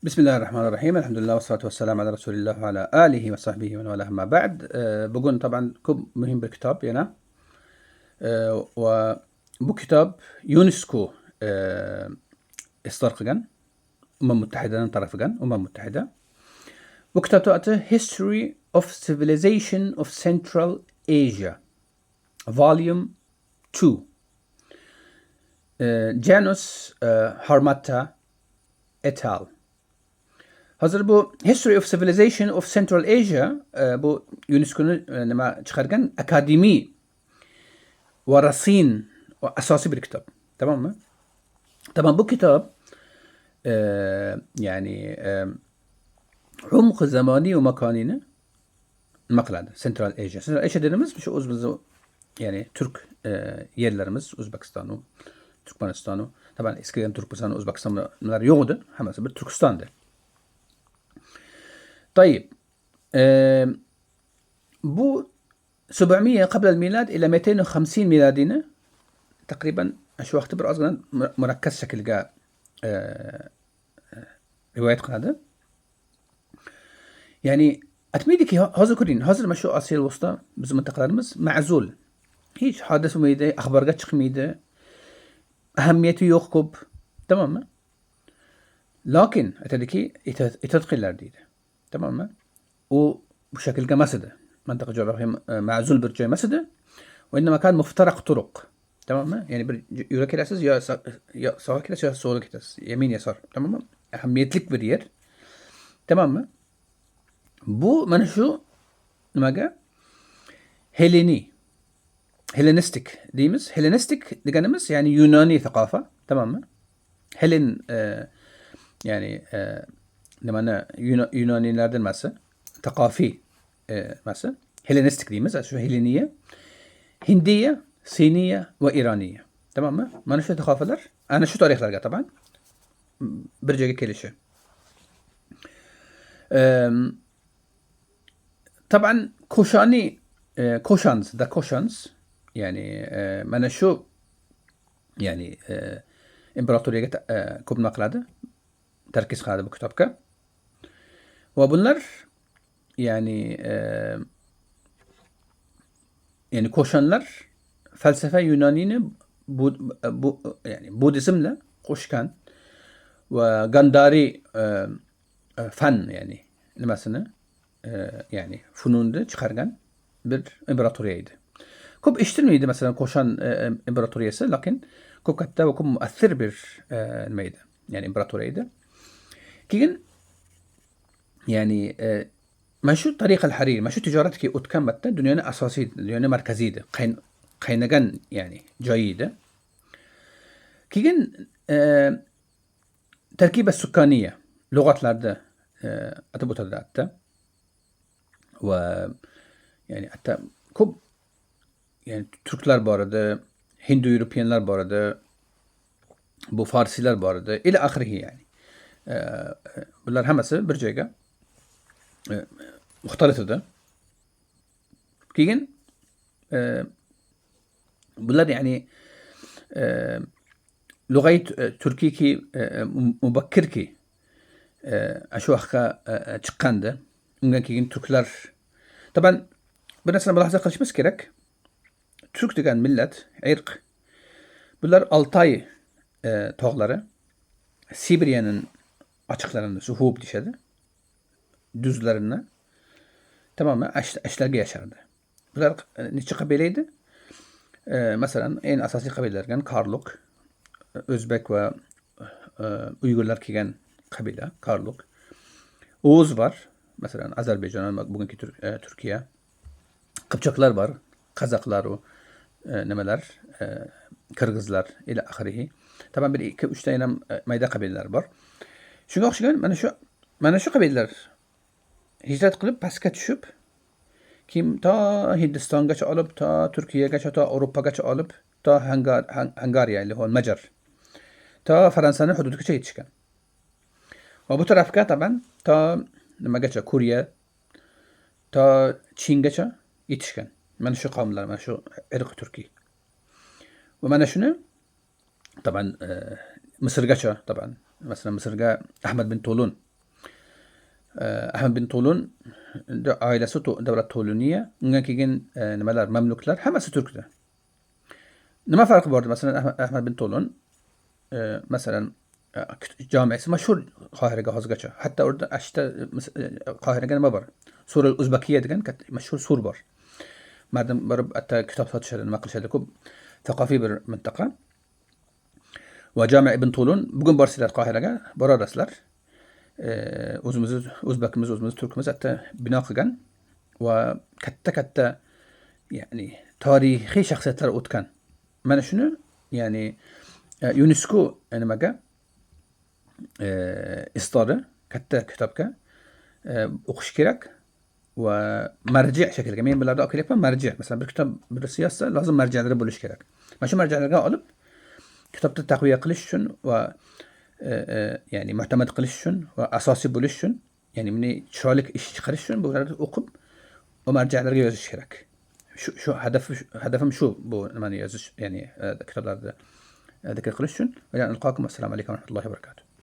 Bismillahirrahmanirrahim. Elhamdülillah ve salatu vesselam ala Resulillah ve ala alihi ve sahbihi ve men amma ba'd. Bugun taban ko'p muhim bir kitob yana. Va bu kitob UNESCO isdor qilgan, Umam Muttahidaning tarafidan, Umam Muttahida. Bu kitobni oti History of Civilization of Central Asia, Volume 2. Janos Harmata et al. Hozir bu History of Civilization of Central Asia bu UNESCO'ni nima chiqargan akademiy va rasin va asosiy bir kitob. Tamommi? Tamam, bu kitob ya'ni umq zamoniy va makoniyni nima qiladi? Central Asia. Central Asia dedimiz shu o'zimizni, ya'ni turk yerlarimiz, O'zbekiston, Turkmaniston, taban eskidan Turkmaniston, O'zbekiston nimalar yo'q edi, hammasi bir Turkistonda. طيب، bu 700 قبل الميلاد إلى 250 ميلادينا تقريبا shu vaqtda bir ozgina murakkaz shaklga rivoyat qiladi. Ya'ni aytmaydiki, hozir ko'ring, hozir mana shu Osiyo Vusто bizni mintaqalarimiz ma'zul. Hech hodisa bo'lmaydi, axborga chiqmaydi. Ahamiyati yo'q ko'p. Tamommi? Lokin aytadiki, ehtiyot qilinglar deydi. Tamommi? U bu shaklga emas edi. Mantaqa coğrafiya ma'zul bir joy emas edi. Va innama kan muftaraq turuq. Tamommi? Ya'ni bir yo'lga kelasiz, yo sog'ga ketasiz, yo so'lga ketasiz. Yamin yasor. Tamommi? Ahamiyatli bir yer. Tamommi? Bu mana shu nimaga? Heleni. Hellenistik deymiz. Hellenistik deganimiz, ya'ni yunoniy thaqofa, tamommi? Helen ya'ni nimani yunoniylardan nimasi? Thaqofiy nimasi? Hellenistik deymiz. Shu Heleniya, Hindiya, Siniya va Ironiya. Tamommi? Mana shu thaqofalar ana shu tarixlarga taban bir joyga kelishi. طبعا Koshani, Kushans, the Kushans, ya'ni mana shu, ya'ni imperatoriyaga ko'p nima qiladi? Tarkiz qiladi bu kitobga. Va bunlar, ya'ni Koshanlar falsafa yunoniyni bu ya'ni budizmla qo'shgan va Gandari fan, ya'ni nimasini, ya'ni fununni chiqargan bir imperatoriya edi. Ko'p eshitilmaydi, masalan, Koshan imperatoriyasi, lekin ko'p katta va ko'p muassir bir nima edi? Ya'ni imperatoriya edi. Keyin, ya'ni mana shu tariq al-harir, mana shu tijoratga o'tgan marta dunyoni asosiy, dunyoni markaziy edi, qaynagan, ya'ni joyi edi. Keyin tarkiba sukkoniya lug'atlarda atab o'tadi hatto va ya'ni hatto ko'p, ya'ni turklar bor edi, hindu europeanlar bor edi, bu farsiylar bor edi, ila oxirihi, ya'ni. Bular hammasi bir joyga muxtalit edi. Keyin bular, ya'ni lug'ay turkiyki mubakkirki shu vaqtga chiqqandi. Undan keyin turklar taban bir narsani mulohaza qilishimiz kerak. Turk degan millat, irq, bular Altay tog'lari, Sibiriyaning ochiqlarini suhub deyishadi. Duzlarini tamoman ashlarga yashardi. Bular necha qabila edi? Masalan, eng asosiy qabilalardan Karluk, o'zbek va uyg'urlar kelgan qabila Karluk. Oğuz bor, masalan, Ozarbayjon, bugungi Turkiya. Qipchoqlar bor, qozoqlar u nimalar, qirg'izlar ila oxirihi. Taban bir ikki uchta yana mayda qabilalar bor. Shunga o'xshagan mana shu qabilalar hijrat qilib pastga tushib, keyin to Hindistongacha olib, to Turkiyagacha, to Yevropagacha olib, to Hungariya, Majar, to Fransiyaning hududigacha yetishgan. Va bu tarafga taban to nimagacha, Koreya, to Chingacha yetishgan. Mana shu qavmlar, mana shu irq turkiy. Va mana shuni taban Misrgacha taban, masalan, Misrga Ahmad bin To'lun Ahmad bin To'lun oilasi davlat To'luniya, undan keyin nimalar, mamluklar hammasi turkdi. Nima farqi bor? Masalan, Ahmad bin To'lun masalan jomasi mashhur Qohiraga hozirgacha. Hatto orada ashta Qohiraga nima bor? Sur Uzbakiya degan mashhur sur bor. Mardum borib hatto kitob sotishadi, nima qilishadi, ko'p thaqofiy bir mintaqa. Va Jami ibn To'lun bugun borsanglar Qohiraga boraverasizlar. O'zimizni o'zbakimiz, o'zimizni turkimiz hatto bino qilgan va katta-katta, ya'ni tarixiy shaxsiyatlar o'tgan. Mana shuni, ya'ni UNESCO nimaga isdori katta kitobga o'qish kerak va marji shakliga. Men bularni olib kelyapman marji. Masalan, bir kitob birisi yozsa, lozim marjalari bo'lishi kerak. Mana shu marjalarga olib kitobni taqviya qilish uchun va ya'ni mu'tamad qilish uchun va asosiy bo'lish uchun, ya'ni buni chiroyli ish chiqarish uchun bularni o'qib va marjalarga yozish kerak. Shu hadafim shu, bu nimani yozish, ya'ni kitoblarni zikr qilish uchun. Va assalomu alaykum va rahmatullohi va barakatuh.